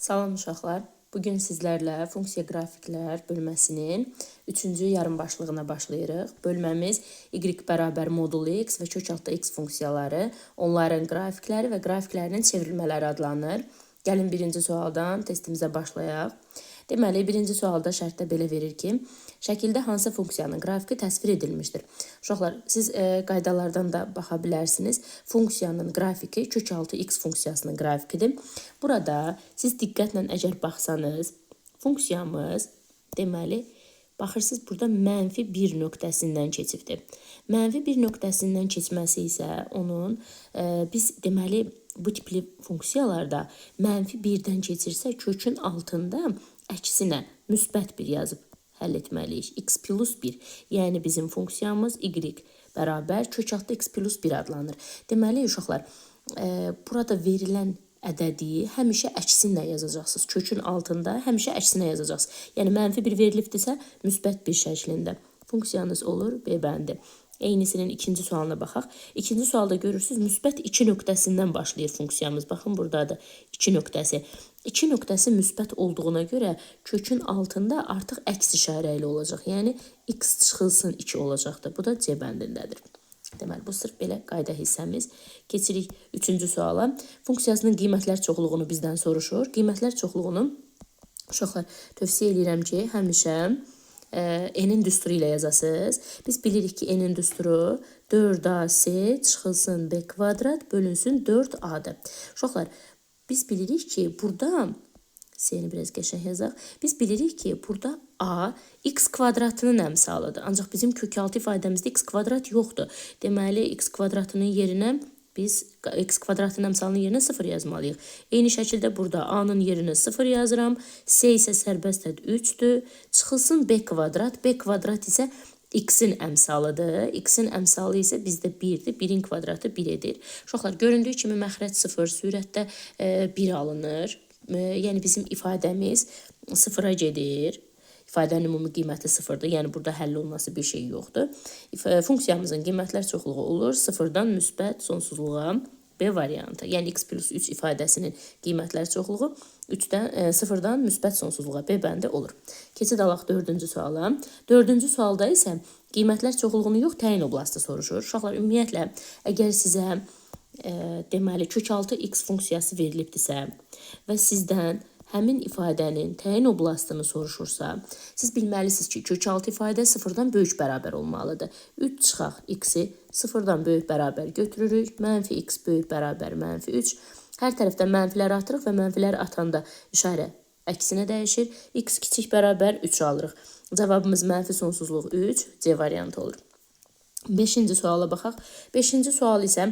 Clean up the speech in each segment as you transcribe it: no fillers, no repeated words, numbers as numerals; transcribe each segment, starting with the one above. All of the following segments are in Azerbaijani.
Salam uşaqlar. Bugün sizlərlə funksiya qrafiklər bölməsinin 3-cü yarım başlığına başlayırıq. Bölməmiz y bərabər modul x və kök altda x funksiyaları, onların qrafikləri və qrafiklərinin çevrilmələri adlanır. Gəlin birinci sualdan testimizə başlayaq. Deməli, birinci sualda şərtdə belə verir ki, şəkildə hansı funksiyanın qrafiki təsvir edilmişdir? Uşaqlar, siz qaydalardan da baxa bilərsiniz. Funksiyanın qrafiki kök altı x funksiyasının qrafikidir. Burada siz diqqətlə əgər baxsanız, funksiyamız, deməli, baxırsınız, burada mənfi 1 nöqtəsindən keçibdir. Mənfi 1 nöqtəsindən keçməsi isə onun, biz deməli, bu tipli funksiyalarda mənfi 1-dən keçirsə, kökün altında əksinə müsbət 1 yazıb həll etməliyik. X plus 1, yəni bizim funksiyamız y bərabər kök altda x plus 1 adlanır. Deməli, uşaqlar, burada verilən ədədi həmişə əksinə yazacaqsınız. Kökün altında həmişə əksinə yazacaqsınız. Yəni, mənfi 1 verilibdirsə, müsbət 1 şəklində funksiyanız olur B bəndi. Eynisinin ikinci sualına baxaq. İkinci sualda görürsünüz, müsbət 2 nöqtəsindən başlayır funksiyamız. Baxın, buradadır 2 nöqtəsi. 2 nöqtəsi müsbət olduğuna görə kökün altında artıq əks işarə ilə olacaq. Yəni, x çıxılsın 2 olacaqdır. Bu da C bəndindədir. Deməli, bu sırf belə qayda hissəmiz. Keçirik üçüncü suala. Funksiyasının qiymətlər çoxluğunu bizdən soruşur. Qiymətlər çoxluğunu uşaqlar tövsiyə eləyirəm ki, həmişə n-in düsturu ilə yazasınız. Biz bilirik ki, n-in düsturu 4ac çıxılsın b kvadrat bölünsün 4a-dır. Uşaqlar, biz bilirik ki, burada C-ni biraz qəşəng yazaq. Biz bilirik ki, burada a x kvadratının əmsalıdır. Ancaq bizim kök altı ifadəmizdə x kvadrat yoxdur. Deməli, x kvadratının yerinə biz x kvadratının əmsalının yerinə 0 yazmalıyıq. Eyni şəkildə burada a-nın yerinə 0 yazıram. C isə sərbəst hədd 3-dür. Çıxılsın b kvadrat. B kvadrat isə x-in əmsalıdır. X-in əmsalı isə bizdə 1-dir. 1-in kvadratı 1 edir. Uşaqlar, göründüyü kimi məxrəc 0, sürətdə 1 alınır. Yəni, bizim ifadəmiz 0-a gedir. İfadənin ümumi qiyməti 0-dır. Yəni, burada həll olunması bir şey yoxdur. Funksiyamızın qiymətlər çoxluğu olur. 0-dan müsbət sonsuzluğa B variantı. Yəni, x plus 3 ifadəsinin qiymətlər çoxluğu 0-dan müsbət sonsuzluğa B bəndi olur. Keçid alaq dördüncü suala. Dördüncü sualda isə qiymətlər çoxluğunu yox, təyin oblastı soruşur. Uşaqlar, ümumiyyətlə, əgər sizə deməli, kök altı x funksiyası verilibdirsə və sizdən həmin ifadənin təyin oblastını soruşursa, siz bilməlisiniz ki, kök altı ifadə 0-dan böyük bərabər olmalıdır. 3 çıxaq x-i 0-dan böyük bərabər götürürük. Mənfi x böyük bərabər mənfi 3. Hər tərəfdən mənfilər atırıq və mənfilər atanda işarə əksinə dəyişir. X kiçik bərabər 3 alırıq. Cavabımız mənfi sonsuzluq 3, C variantı olur. Beşinci suala baxaq. Beşinci sual isə,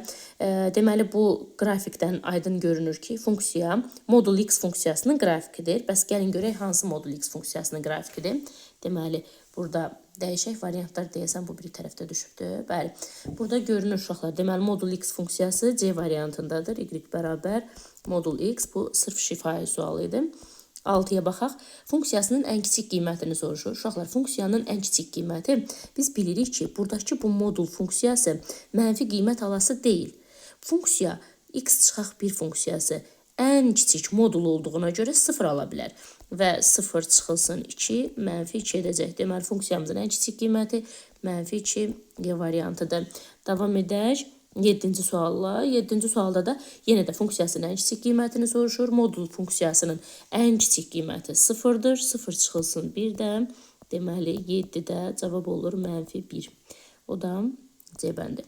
deməli, bu qrafikdən aydın görünür ki, funksiya modul x funksiyasının qrafikidir. Bəs gəlin görək hansı modul x funksiyasının qrafikidir. Deməli, burada dəyişək variantlar deyəsən bu bir tərəfdə düşübdür. Bəli, burada görünür uşaqlar. Deməli, modul x funksiyası C variantındadır. Y bərabər modul x. Bu sırf şifahi sualı idi. 6-ya baxaq. Funksiyasının ən kiçik qiymətini soruşur. Uşaqlar, funksiyanın ən kiçik qiyməti biz bilirik ki, buradakı bu modul funksiyası mənfi qiymət alası deyil. Funksiya x çıxaq 1 funksiyası ən kiçik modul olduğuna görə 0 ala bilər. Və 0 çıxılsın 2, mənfi 2 edəcək. Deməli, funksiyamızın ən kiçik qiyməti mənfi 2 Y variantıdır. Davam edək. 7-ci sualla. 7-ci sualda da yenə də funksiyasının ən kiçik qiymətini soruşur. Modul funksiyasının ən kiçik qiyməti 0-dır. 0 çıxılsın 1-də. Deməli, 7-də cavab olur mənfi 1. O da C bəndi.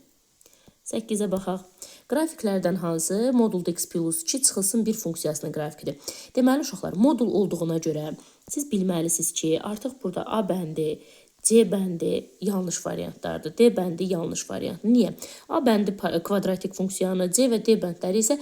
8-ə baxaq. Qrafiklərdən hansı modul x plus 2 çıxılsın 1 funksiyasının qrafikidir? Deməli, uşaqlar, modul olduğuna görə siz bilməlisiniz ki, artıq burada A bəndi, C bəndi yanlış variantlardır. D bəndi yanlış variant. Niyə? A bəndi kvadratik funksiyanı, C və D bəndləri isə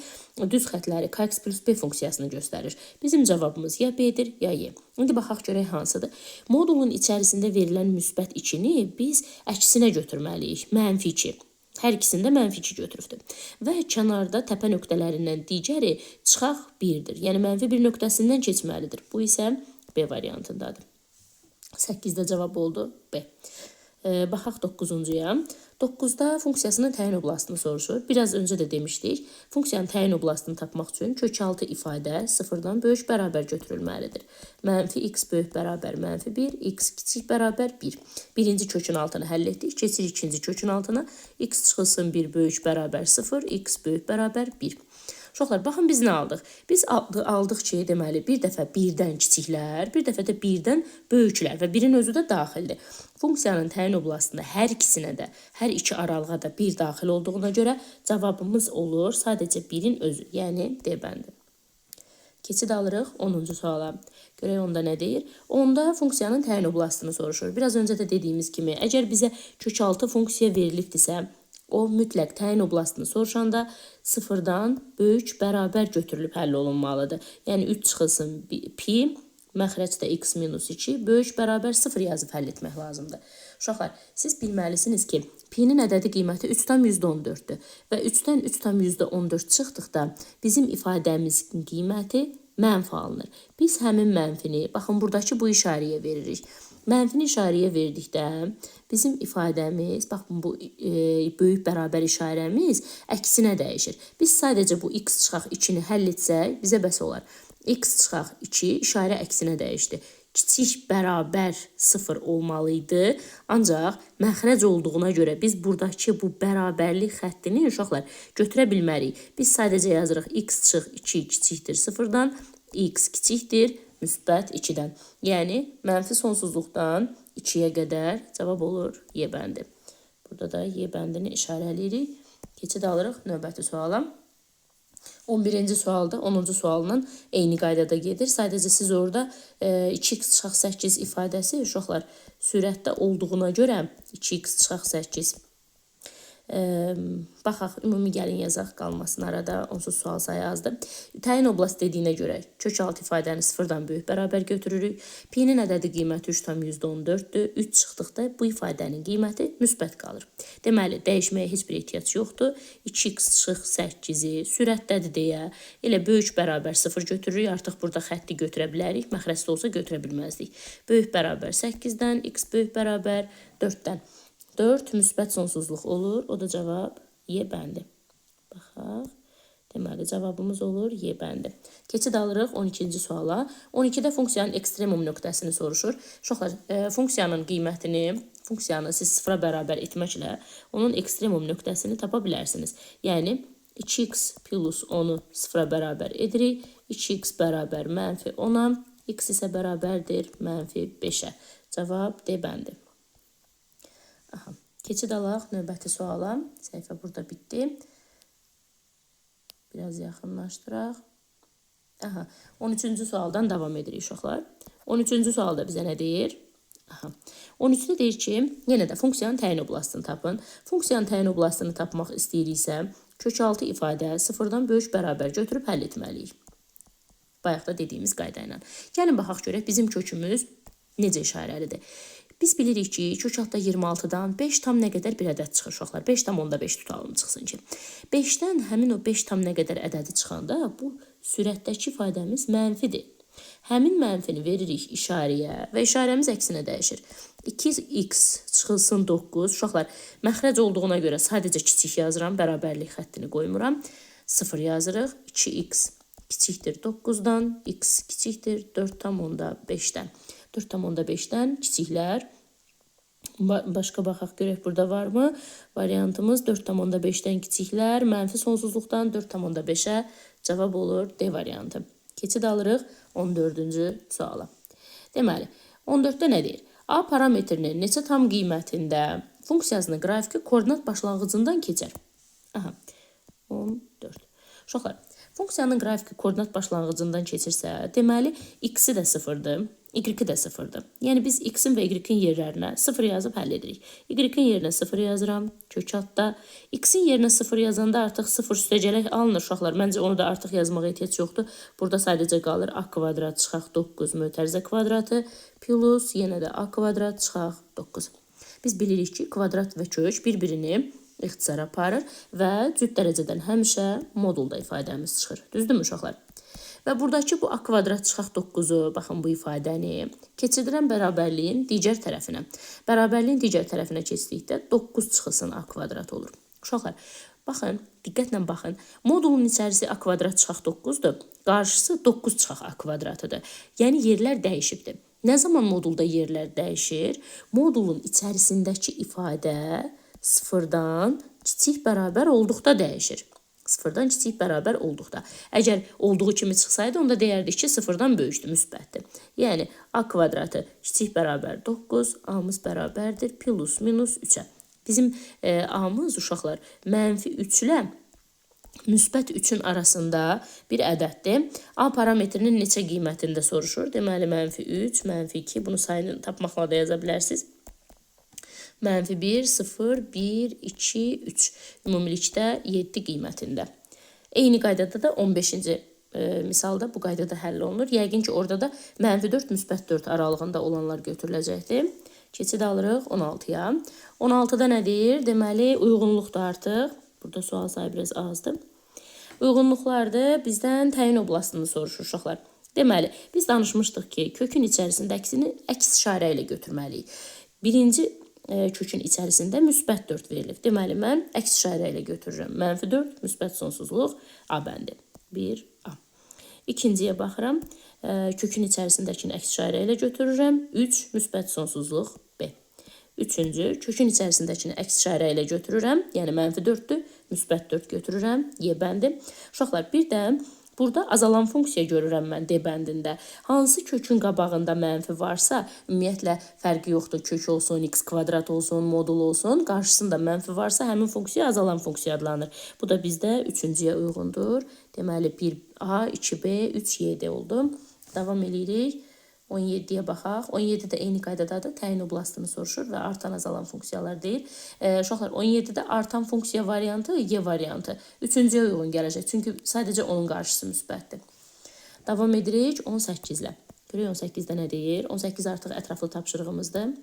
düz xətləri kx plus B funksiyasını göstərir. Bizim cavabımız ya B-dir, ya Y. İndi baxaq görək hansıdır. Modulun içərisində verilən müsbət 2-ni biz əksinə götürməliyik. Mənfi 2. Hər ikisində mənfi 2 götürübdür. Və kənarda təpə nöqtələrindən digəri çıxaq 1-dir. Yəni, mənfi 1 nöqtəsindən keçməlidir. Bu isə B variantındadır. 8-də cavab oldu B. Baxaq 9-cuya. 9-da funksiyasının təyin oblastını soruşur. Biraz öncə də demişdik. Funksiyanın təyin oblastını tapmaq üçün kökaltı ifadə sıfırdan böyük bərabər götürülməlidir. Mənfi x böyük bərabər mənfi 1, x kiçik bərabər 1. Birinci kökün altını həll etdik. Keçirik ikinci kökün altına. X çıxılsın 1 böyük bərabər 0, x böyük bərabər 1. Uşaqlar, baxın biz nə aldıq? Biz aldıq ki, deməli, bir dəfə 1-dən kiçiklər, bir dəfə də 1-dən böyüklər və 1-in özü də daxildir. Funksiyanın təyin oblastında hər ikisinə də, hər iki aralığa da 1 daxil olduğuna görə cavabımız olur sadəcə 1-in özü, yəni D bəndi. Keçid alırıq 10-cu suala. Görək onda nə deyir? Onda funksiyanın təyin oblastını soruşur. Biraz öncə də dediyimiz kimi, əgər bizə kökaltı funksiya verilibdirsə, o mütləq təyin oblastını soruşanda sıfırdan böyük bərabər götürülüb həll olunmalıdır. Yəni 3 çıxılsın pi, məxrəcdə x minus 2 böyük bərabər 0 yazıb həll etmək lazımdır. Uşaqlar, siz bilməlisiniz ki, pi-nin ədədi qiyməti 3,14-dür və 3-dən 3,14 çıxdıqda bizim ifadəmizin qiyməti mənfi alınır. Biz həmin mənfini, baxın buradakı bu işarəyə veririk. Mənfini işarəyə verdikdə bizim ifadəmiz, baxın bu böyük bərabər işarəmiz əksinə dəyişir. Biz sadəcə bu x çıxaq 2-ni həll etsək bizə bəs olar. X çıxaq 2 işarə əksinə dəyişdi. Kiçik bərabər 0 olmalı idi. Ancaq məxrəc olduğuna görə biz buradakı bu bərabərlik xəttini uşaqlar götürə bilmərik. Biz sadəcə yazırıq x çıx 2 kiçikdir 0-dan, x kiçikdir müsbət 2-dən. Yəni mənfi sonsuzluqdan 2-yə qədər cavab olur Y bəndi. Burada da Y bəndini işarələyirik. Keçid alırıq növbəti suala. 11-ci sualda 10-cu sualla eyni qaydada gedir. Sadəcə siz orada 2x çıxaq 8 ifadəsi uşaqlar sürətdə olduğuna görə 2x çıxaq 8. Baxaq, ümumi gəlin yazaq, qalmasın arada, onsuz sual sayı azdır. Təyin oblast dediyinə görə kökaltı ifadəni sıfırdan böyük bərabər götürürük. Pi-nin ədədi qiyməti 3,14-dür. 3 çıxdıqda bu ifadənin qiyməti müsbət qalır. Deməli, dəyişməyə heç bir ehtiyac yoxdur. 2x çıx 8-i sürətdədir deyə elə böyük bərabər 0 götürürük. Artıq burada xətti götürə bilərik. Məxrəcdə olsa götürə bilməzdik. Böyük bərabər 8-dən, x böyük bərabər 4-dən. 4 müsbət sonsuzluq olur. O da cavab Y bəndi. Baxaq. Deməli, cavabımız olur Y bəndi. Keçid alırıq 12-ci suala. 12-də funksiyanın ekstremum nöqtəsini soruşur. Uşaqlar, funksiyanın qiymətini, funksiyanı siz sıfıra bərabər etməklə onun ekstremum nöqtəsini tapa bilərsiniz. Yəni, 2x plus 10-u sıfıra bərabər edirik. 2x bərabər mənfi 10-a, x isə bərabərdir mənfi 5-ə. Cavab D bəndi. Aha. Keçid alaq növbəti suala. Səhifə burada bitdi. Biraz yaxınlaşdıraq. Aha. 13-cü sualdan davam edirik uşaqlar. 13-cü sualda bizə nə deyir? Aha. 13-də deyir ki, yenə də funksiyanın təyin oblastını tapın. Funksiyanın təyin oblastını tapmaq istəyiriksə, kökaltı ifadə sıfırdan böyük bərabər götürüb həll etməliyik. Bayaq da dediyimiz qayda ilə. Gəlin baxaq görək bizim kökümüz necə işarəlidir. Biz bilirik ki, kökaltda 26-dan 5 tam nə qədər bir ədəd çıxır uşaqlar. 5,5 tutalım çıxsın ki. 5-dən həmin o 5 tam nə qədər ədədi çıxanda bu sürətdəki ifadəmiz mənfidir. Həmin mənfini veririk işarəyə və işarəmiz əksinə dəyişir. 2x çıxılsın 9. Uşaqlar, məxrəc olduğuna görə sadəcə kiçik yazıram, bərabərlik xəttini qoymuram. 0 yazırıq. 2x kiçikdir 9-dan, x kiçikdir 4,5-dən. 4,5-dən kiçiklər. Başqa baxaq görək burada varmı? Variantımız 4,5-dən kiçiklər, mənfi sonsuzluqdan 4,5-ə cavab olur D variantı. Keçid alırıq 14-cü suala. Deməli, 14-də nə deyir? A parametrinin neçə tam qiymətində funksiyasının qrafiki koordinat başlanğıcından keçər? Aha, 14. Uşaqlar, funksiyanın qrafiki koordinat başlanğıcından keçirsə, deməli, x-i də sıfırdır, y-i də sıfırdır. Yəni, biz x-in və y-in yerlərinə 0 yazıb həll edirik. Y-in yerinə 0 yazıram, kökaltda. X-in yerinə 0 yazanda artıq 0 üstəgələk alınır uşaqlar. Məncə onu da artıq yazmağa ehtiyac yoxdur. Burada sadəcə qalır a kvadrat çıxaq 9 mötərizə kvadratı plus yenə də a kvadrat çıxaq 9. Biz bilirik ki, kvadrat və kök bir-birini ixtisar aparır və cüt dərəcədən həmişə modulda ifadəmiz çıxır. Düzdürmü uşaqlar? Və buradakı bu a kvadrat çıxaq 9-u, baxın bu ifadəni keçirdirəm bərabərliyin digər tərəfinə. Bərabərliyin digər tərəfinə keçdikdə 9 çıxılsın a kvadrat olur. Uşaqlar, baxın, diqqətlə baxın. Modulun içərisi a kvadrat çıxaq 9-dur. Qarşısı 9 çıxaq a kvadratıdır. Yəni yerlər dəyişibdir. Nə zaman modulda yerlər dəyişir? Modulun içərisindəki ifadə sıfırdan kiçik bərabər olduqda dəyişir. Sıfırdan kiçik bərabər olduqda. Əgər olduğu kimi çıxsaydı, onda deyərdik ki, sıfırdan böyükdür, müsbətdir. Yəni, a kvadratı kiçik bərabər 9, a-mız bərabərdir plus minus 3-ə. Bizim a-mız uşaqlar mənfi 3 ilə müsbət 3-ün arasında bir ədəddir. A parametrinin neçə qiymətində soruşur. Deməli, mənfi 3, mənfi 2, bunu sayını tapmaqla da yaza bilərsiniz. Mənfi 1, 0, 1, 2, 3. Ümumilikdə 7 qiymətində. Eyni qaydada da 15-ci misalda bu qaydada həll olunur. Yəqin ki, orada da mənfi 4, müsbət 4 aralığında olanlar götürüləcəkdir. Keçid alırıq 16-ya. 16-da nə deyir? Deməli, uyğunluqdur artıq. Burada sual sayı biraz azdır. Uyğunluqlardır. Bizdən təyin oblastını soruşur uşaqlar. Deməli, biz danışmışdıq ki, kökün içərisindəkisini əks işarə ilə götürməliyik. Birinci kökün içərisində müsbət 4 verilib. Deməli, mən əks işarə ilə götürürəm. Mənfi 4, müsbət sonsuzluq A bəndi. 1A. İkinciyə baxıram. Kökün içərisindəkini əks işarə ilə götürürəm. 3, müsbət sonsuzluq B. Üçüncü, kökün içərisindəkini əks işarə ilə götürürəm. Yəni, mənfi 4-dür, müsbət 4 götürürəm. Y bəndi. Uşaqlar, bir də burada azalan funksiya görürəm mən D bəndində. Hansı kökün qabağında mənfi varsa, ümumiyyətlə fərqi yoxdur. Kök olsun, x kvadrat olsun, modul olsun. Qarşısında mənfi varsa, həmin funksiya azalan funksiya adlanır. Bu da bizdə üçüncüyə uyğundur. Deməli, 1A, 2B, 3YD oldu. Davam eləyirik. 17-yə baxaq. 17-də eyni qaydadadır. Təyin oblastını soruşur və artan azalan funksiyalar deyil. Uşaqlar, 17-də artan funksiya variantı Y variantı. Üçüncüyə uyğun gələcək. Çünki sadəcə onun qarşısı müsbətdir. Davam edirik 18 ilə. Görək 18-də nə deyir? 18 artıq ətraflı tapşırığımızdır.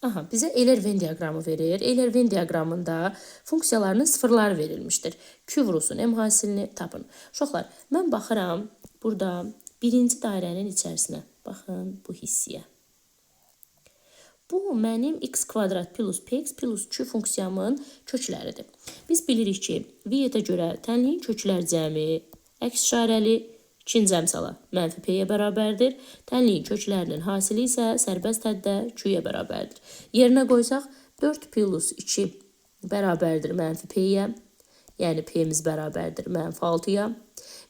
Aha, bizə Euler-Venn diaqramı verir. Euler-Venn diaqramında funksiyalarının sıfırları verilmişdir. Q vurulsun M hasilini tapın. Uşaqlar, mən baxıram burada birinci dairənin içərisinə. Baxın bu hissiyə. Bu mənim x kvadrat plus px plus q funksiyamın kökləridir. Biz bilirik ki, Vietə görə tənliyin köklər cəmi əks işarəli ikinci əmsala mənfi p-yə bərabərdir. Tənliyin köklərinin hasili isə sərbəst həddə q-yə bərabərdir. Yerinə qoysaq 4 plus 2 bərabərdir mənfi p-yə. Yəni p-miz bərabərdir mənfi 6-ya.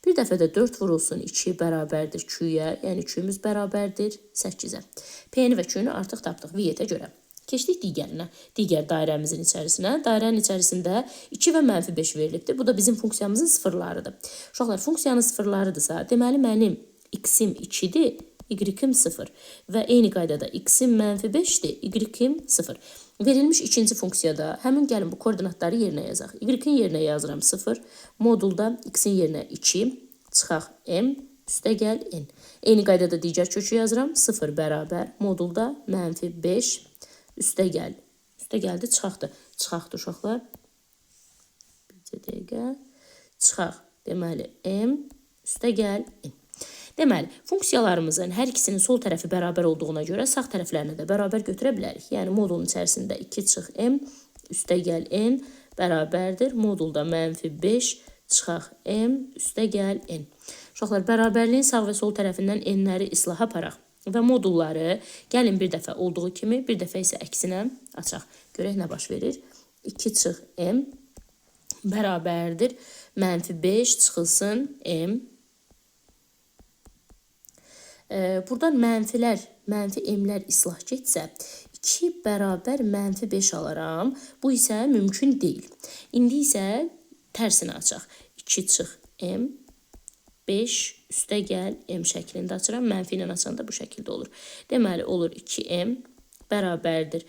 Bir dəfə də 4 vurulsun 2 bərabərdir q-yə, yəni q-miz bərabərdir 8-ə. P-ni və q-ni artıq tapdıq Vietə görə. Keçdik digərinə, digər dairəmizin içərisinə. Dairənin içərisində 2 və mənfi 5 verilibdir. Bu da bizim funksiyamızın sıfırlarıdır. Uşaqlar, funksiyanın sıfırlarıdırsa, deməli mənim x-im 2-dir, y-im 0 və eyni qaydada x-im mənfi 5-dir, y-im 0. Verilmiş ikinci funksiyada həmin gəlin bu koordinatları yerinə yazaq. Y-in yerinə yazıram 0, modulda x-in yerinə 2, çıxaq m, üstə gəl n. Eyni qaydada digər kökü yazıram, 0 bərabər, modulda mənfi 5, üstə gəl. Üstə gəldi, çıxaqdır. Çıxaqdır uşaqlar. Bir dəqiqə. Çıxaq. Deməli, m, üstə gəl n. Deməli, funksiyalarımızın hər ikisinin sol tərəfi bərabər olduğuna görə sağ tərəflərini də bərabər götürə bilərik. Yəni, modulun içərisində 2 çıx m, üstə gəl n bərabərdir. Modulda mənfi 5 çıxaq m, üstə gəl n. Uşaqlar, bərabərliyin sağ və sol tərəfindən n-ləri islaha aparaq və modulları gəlin bir dəfə olduğu kimi, bir dəfə isə əksinə açaq. Görək nə baş verir. 2 çıx m bərabərdir. Mənfi 5 çıxılsın m. Buradan mənfilər, mənfi m-lər islah getsə, 2 bərabər mənfi 5 alaram. Bu isə mümkün deyil. İndi isə tərsini açaq. 2 çıx m, 5 üstə gəl m şəklində açıram. Mənfi ilə açanda bu şəkildə olur. Deməli, olur 2m bərabərdir.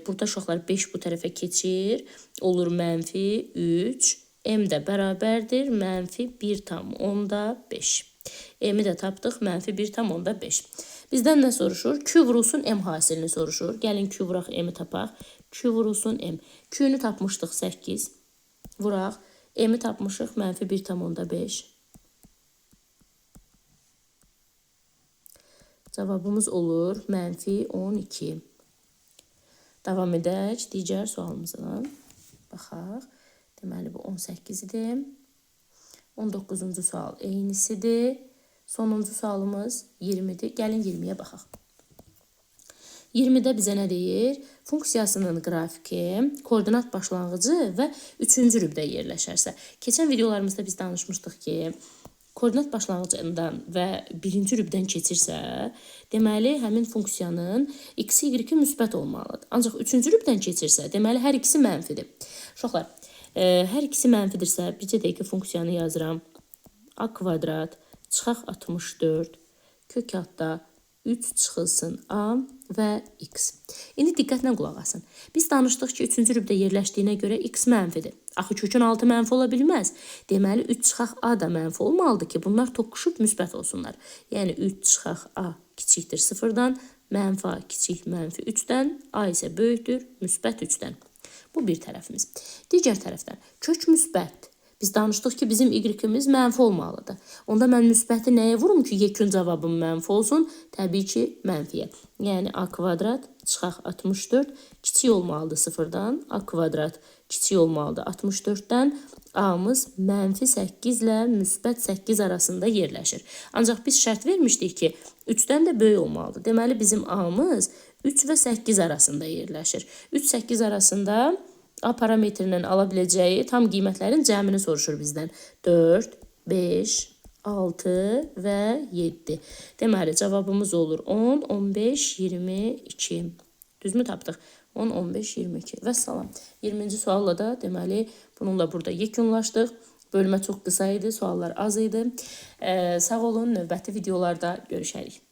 Burada uşaqlar 5 bu tərəfə keçir. Olur mənfi 3. M də bərabərdir. Mənfi 1,5. M-i də tapdıq. Mənfi 1,5. Bizdən nə soruşur? Q vurulsun M hasilini soruşur. Gəlin Q vuraq M-i tapaq. Q vurulsun M. Q-nü tapmışdıq 8. Vuraq. M-i tapmışıq. Mənfi 1,5. Cavabımız olur mənfi 12. Davam edək digər sualımıza. Baxaq. Deməli, bu 18 idi. 19-cu sual eynisidir. Sonuncu sualımız 20-dir. Gəlin 20-yə baxaq. 20-də bizə nə deyir? Funksiyasının qrafiki koordinat başlanğıcı və 3-cü rübdə yerləşərsə. Keçən videolarımızda biz danışmışdıq ki, koordinat başlanğıcından və birinci rübdən keçirsə, deməli həmin funksiyanın x-i, y-i müsbət olmalıdır. Ancaq 3-cü rübdən keçirsə, deməli hər ikisi mənfidir. Uşaqlar, hər ikisi mənfidirsə, bircə dəqiqə funksiyanı yazıram. A kvadrat çıxaq 64 kök altda 3 çıxılsın A və x. İndi diqqətlə qulaq asın. Biz danışdıq ki, 3-cü rübdə yerləşdiyinə görə x mənfidir. Axı kökün altı mənfi ola bilməz. Deməli 3 çıxaq A da mənfi olmalıdır ki, bunlar toqquşub müsbət olsunlar. Yəni 3 çıxaq A kiçikdir 0-dan, mənfi A kiçik mənfi 3-dən, A isə böyükdür müsbət 3-dən. Bu bir tərəfimiz. Digər tərəfdən kök müsbət. Biz danışdıq ki, bizim y-imiz mənfi olmalıdır. Onda mən müsbəti nəyə vurum ki, yekun cavabım mənfi olsun? Təbii ki, mənfiyə. Yəni a kvadrat çıxaq 64 kiçik olmalıdır 0-dan. A kvadrat kiçik olmalıdır 64-dən. A-mız mənfi 8 ilə müsbət 8 arasında yerləşir. Ancaq biz şərt vermişdik ki, 3-dən də böyük olmalıdır. Deməli, bizim A-mız 3 və 8 arasında yerləşir. 3-8 arasında A parametrinin ala biləcəyi tam qiymətlərin cəmini soruşur bizdən. 4, 5, 6 və 7. Deməli, cavabımız olur 10, 15, 22. Düzmü tapdıq? 10, 15, 22. Vəssalam. 20-ci sualla da deməli, bununla burada yekunlaşdıq. Bölmə çox qısa idi, suallar az idi. Sağ olun, növbəti videolarda görüşərik.